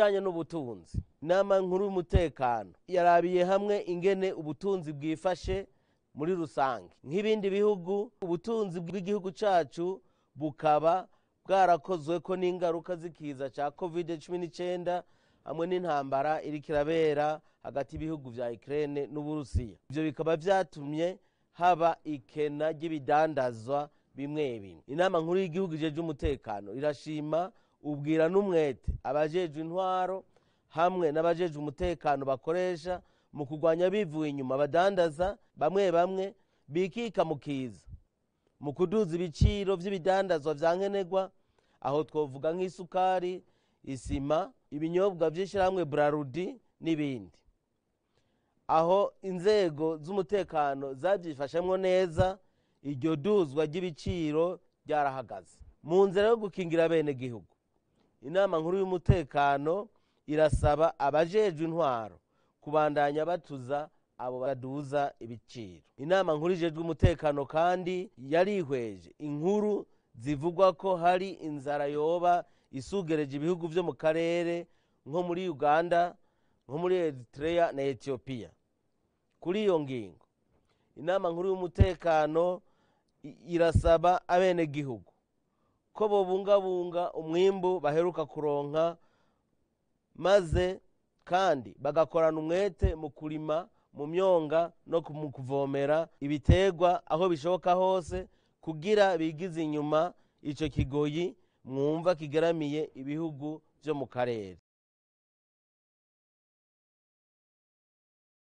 Bijanye n'ubutunzi, inama nkuru y'umutekano yarabiye hamwe ingene ubutunzi bwifashe muri rusange. Nk'ibindi bihugu, ubutunzi bw'igihugu cacu bukaba bwarakozweko n'ingaruka z'ikiza ca COVID-19 hamwe n'intambara iriko irabera hagati y'ibihugu vya Ukraine n'Uburusiya. Ivyo bikaba vyatumye haba ikena ry'ibidandazwa bimwe bimwe. Inama nkuru y'igihugu ijejwe umutekano irashima ubwira n'umwete abajejwe intwaro hamwe n'abajejwe umutekano bakoresha mu kurwanya bivuye inyuma abadandaza bamwe bamwe bikika mu kiza mu kuduza ibiciro vy'ibidandazwa vya nkenerwa. Aho twovuga nk'isukari, isima, ibinyobwa vy'ishirahamwe Brarudi n'ibindi. Aho inzego z'umutekano zavyifashemwo neza, iryo duzwa ry'ibiciro ryarahagaze. Mu nzira yo gukingira bene gihugu, inama nkuru y'umutekano irasaba abajejwe intwaro kubandanya batuza abo baduza ibiciro. Inama nkuru ijejwe umutekano kandi yarihweje inkuru zivugwa ko hari inzara yoba isugereje ibihugu vyo mu karere, nko muri Uganda, nko muri Eritrea na Ethiopia. Kuri iyo ngingo, inama nkuru y'umutekano irasaba abenegihugu ko bobungabunga umwimbu baheruka kuronka, maze kandi bagakorana umwete mu kurima mu myonga no mu kuvomera ibiterwa aho bishoboka hose, kugira bigize inyuma ico kigoyi mwumva kigeramiye ibihugu vyo mu karere.